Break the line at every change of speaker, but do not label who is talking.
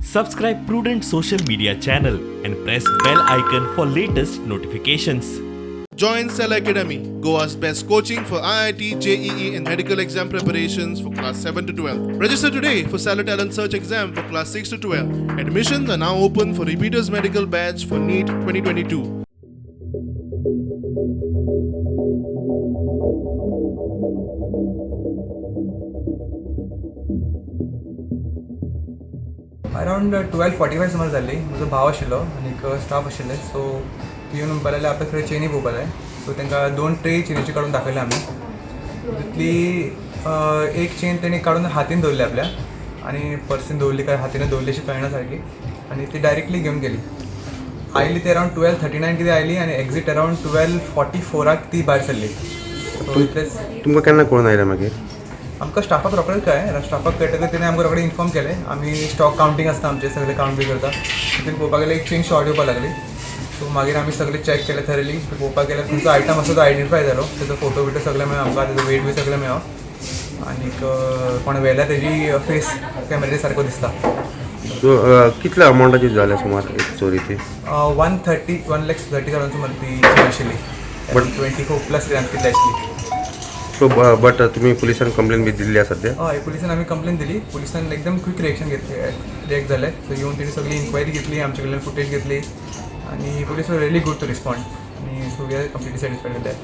Subscribe Prudent Social Media channel and press bell icon for latest notifications.
Join Cell Academy, Goa's best coaching for IIT, JEE, and medical exam preparations for class 7 to 12. Register today for Stellar Talent Search exam for class 6 to 12. Admissions are now open for repeaters medical batch for NEET 2022.
Around 12:45 सुमार जाल्ली. म्हजो भाव आशिल्लो आनीक staff आशिल्ले. So ती येवन म्हणपाक लागले, आपल्या थोड्यो चेनी पळोवपा जाय. सो तांकां दोन ट्रे चेनीची काडून दाखयले आमी. तितली एक चेन तेणी काडून हातीन दवरली आपल्या आनी पर्सीन दवरली काय हातीन दवरली अशी कळना सारकी आनी ती डायरेक्टली घेवन गेली. आयली ती अरावंड 12:39 कितें आयली आनी एग्जीट अरावंड 12:44 ती भायर सरली. सो इतलेंच.
तुमकां केन्ना कळून आयलें मागीर?
आमकां स्टाफाक रोखडेंच कळ्ळें. स्टाफाक कळटकच तेणें आमकां रोखडें इन्फॉर्म केलें. आमी स्टॉक कावंटींग आसता आमचें, सगळें कावंट बी करता. तितून पळोवपाक गेल्यार एक चेन शॉर्ट येवपाक लागली. सो मागीर आमी सगळें चॅक केलें थरली. पळोवपाक गेल्यार खंयचो आयटम आसा तो आयडेंटिफाय जालो. तेजो फोटो बिटो सगळें मेळ्ळो आमकां, तेजो वेट बी सगळें मेळ्ळो आनीक कोण व्हेल्या तेजी फेस कॅमेराचेर सारको दिसता.
सो कितल्या अमावंटाची जाल्या सुमार एक चोरी ती?
130, 1,30,000 सुमार ती चेन आशिल्ली. 24+ ग्राम कितली आशिल्ली.
सो बट तुमी पुलिसान कंप्लेन बी दिल्ली आसा सद्या?
हय, पुलिसान आमी कंप्लेन दिली. पुलिसान एकदम क्विक रिएक्शन घेतले, रिएक्ट जाले. सो येवन तेणी सगळी इन्क्वायरी घेतली, आमचे कडल्यान फुटेज घेतली आनी police were really good to respond आनी so we are completely satisfied with that.